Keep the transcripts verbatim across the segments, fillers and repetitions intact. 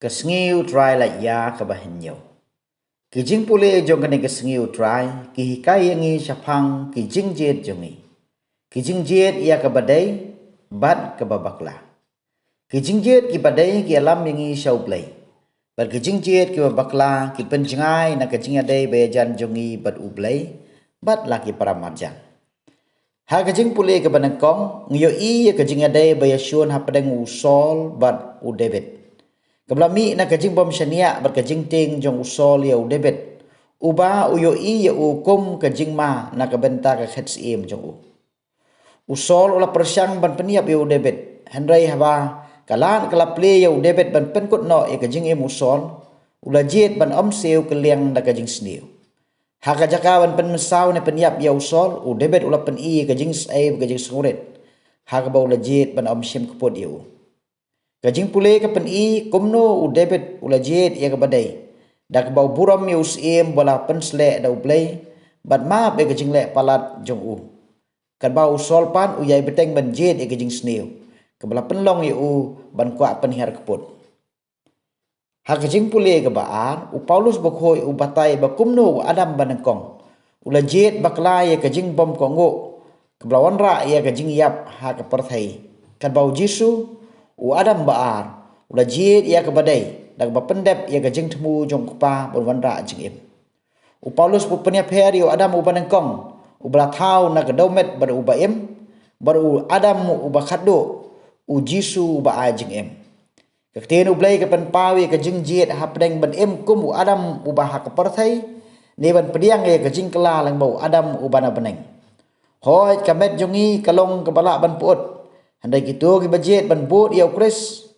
Ka sngi U Trai la ïa kaba hynñiew. Ki jingpule jong kane ka sngi U Trai ki hikai ïa ngi shaphang ki jingjied jong ngi, ki jingjied ïa kaba dei bad kaba bakla. Ki jingjied kiba dei ki ïalam ïa ngi sha U Blei, bad ki jingjied kiba bakla ki pynjngai na ka jingïadei ba ïajan jong ngi bad U Blei bad la ki para marjan. Ha ka jingpule kaba nyngkong ngi ïohi ïa ka jingïadei ba ïashun hapdeng u Saul bad u David. Kaba la mih na ka jingbym shaniah bad ka jingtieng jong u Saul ïa u David, uba u ïohi ïa u kum ka jingma na ka bynta ka khet syiem jong u. U Saul u la pyrshang ban pynïap ïa u David, hynrei haba ka lad ka la plie ïa u David ban pynkut noh ïa ka jingim u Saul, u la jied ban ym siew kylliang da ka jingsniew. Ha ka jaka ban pynmynsaw ne pynïap ïa u Saul, u David u la pyni ïa ka jingsai bad ka jingsngewrit, ha kaba u la jied ban ym shim kput ïa u. Ka jingpule ka pyni kumno u David u la jied ïa kaba dei, da kaba u burom ïa u syiem ba la pynsleh da U Blei, bad map ïa ka jingleh palat jong u. Katba u Saul pat u ïai bteng ban jied ïa ka jingsniew, kaba la pynlong ïa u ban kwah pynhiar kput. Ha ka jingpule kaba ar, u Paulus bakhuid u batai ba kumno u Adam ba nyngkong u la jied bakla ïa ka jingbym kohnguh, kaba la wanrah ïa ka jingïap ha ka pyrthei. Katba u Jisu, u Adam ba ar, u la jied ïa kaba dei, da kaba pyndep ïa ka jingthmu jong u Kpa ban wanrah jingim. U Paulus u pynïapher ïa u Adam uba nyngkong, uba la thaw na ka dewmet bad uba im, bad u Adam uba khatduh, u Jisu uba ai jingim. Ka ktien U Blei ka pynpaw ïa ka jingjied hapdeng ban im kum u Adam uba ha ka pyrthei, ne ban pdiang ïa ka jingkylla lyngba u Adam uba na bneng. Hooid, ka met jong ngi ka long kaba lah ban pyut, hynrei kito kiba jied ban bud ïa u Khrist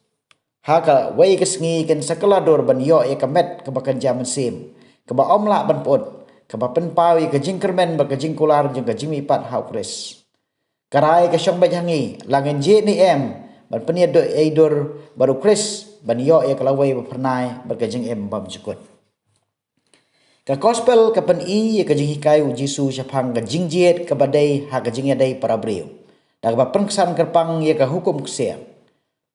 ha kawei ka sngi kin sa kylla dur ban ïoh ïa ka met kaba kynja mynsiem, kaba ym lah ban pyut, kaba pynpaw ïa ka jingkyrmen bad ka jingkular jong ka jingmihpat ha u Khrist. Ka rai ka shong beit ha ngi, la ngin jied ne em ban pynïaid dur bad u Khrist ban ïoh ïa ka lawei ba phyrnai bad ka jingim bymjukut. Ka Gospel ka pyni ïa ka jinghikai u Jisu shaphang ka jingjied kaba dei ha ka jingïadei para briew, da kaba pynksan kyrpang ïa ka hukum ksiar.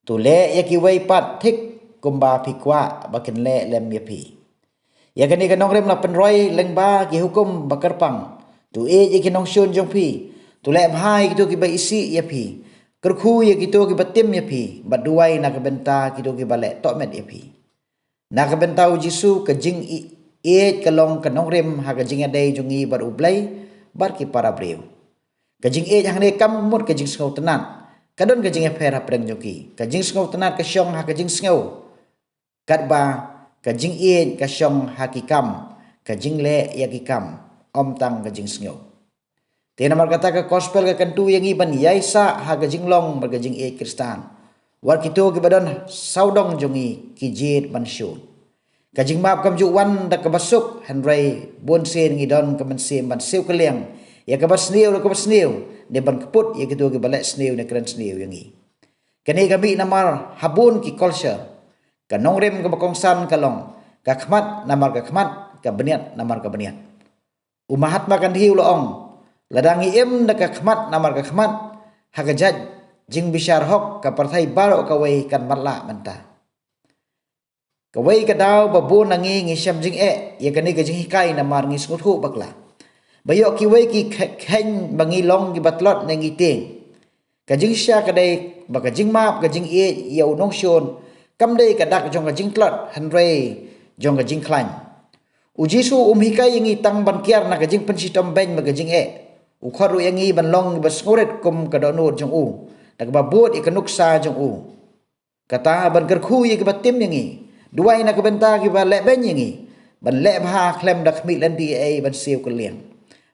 To leh ïa kiwei pat thik kumba phi kwah ba kin leh lem ïa phi. Ïa kane ka nongrim la pynroi lyngba ki hukum ba kyrpang. To ïeit ïa ki nongshun jong phi. To leh bha ïa kito kiba isih ïa phi. Kyrkhu ïa kito kiba tim ïa phi, bad duwai na ka bynta kito kiba leh tohmet ïa phi. Na ka bynta u Jisu, ka jingïeit ka long ka nongrim ha ka jingïadei jong ngi bad U Blei bad ki para briew. Ka jingïeit hangne kam mut ka jingsngewtynnad. Ka don ka jingïapher hapdeng jong ki. Ka jingsngewtynnad ka shong ha ka jingsngew, katba ka jingïeit ka shong ha ki kam, ka jingleh ïa ki kam, ym tang ka jingsngew. Te namar kata ka Gospel ka kyntu ïa ngi ban ïaisah ha ka jinglong bad ka jingïeit Khristan. Wat kito kiba don sawdong jong ngi ki jied ban shun. Ka jingmap kam ju wan da kaba suk, hynrei bun sien ngi don ka mynsiem ban siew kylliang ïa kaba sniew da kaba sniew, ne ban kput ïa kito kiba leh sniew ne kren sniew ïa ngi. Kane ka mih namar ha bun ki culture, ka nongrim kaba kongsan ka long, ka khmat namar ka khmat, ka bniat namar ka bniat. U Mahatma Gandhi u la ong, lada ngi im da ka khmat namar ka khmat, ha ka jait jingbishar hok, ka pyrthei baroh kawei kan matlah mynta. Kawei ka daw ba bun na ngi ngi shem jingeh ïa kane ka jinghikai namar ngi sngewthuh bakla. Ba ïoh kiwei ki khe-, kheiñ ba ngi long kiba tlot ne ngi tieng. Ka jingshisha ka dei ba ka jingmap, ka jingïeit ïa u nongshun kam dei ka dak jong ka jingtlot, hynrei jong ka jingkhlaiñ. U Jisu um hikai ïa ngi tang ban kiar na ka jingpynshitom beiñ bad ka jingeh. U khot ruh ïa ngi ban long kiba sngewrit kum ka dohnud jong u, da kaba bud ïa ka nuksa jong u. Kata ban kyrkhu ïa kiba tim ïa ngi, duwai na ka bynta kiba leh beiñ ïa ngi, ban leh bha khlem da khmih lynti ei ban siew kylliang,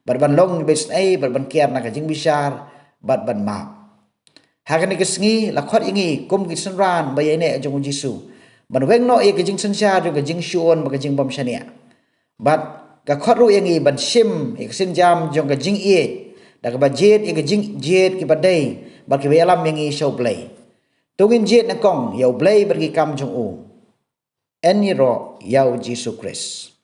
bad ban long kiba isynei, bad ban kiar na ka jingbishar, bad ban map. Ha kane ka sngi la khot ïa ngi kum ki synran ba ïaineh jong u Jisu, ban weng noh ïa ka jingsynshar jong ka jingshun bad ka jingbymshaniah. Bad ka khot ruh ïa ngi ban shim ïa ka sienjam jong ka jingïeit, da kaba jied ïa ka jingjied kiba dei bad kiba ïalam ïa ngi sha U Blei. To ngin jied nyngkong ïa U Blei bad ki kam jong u. Yn ïaroh ïa u Jisu Khrist.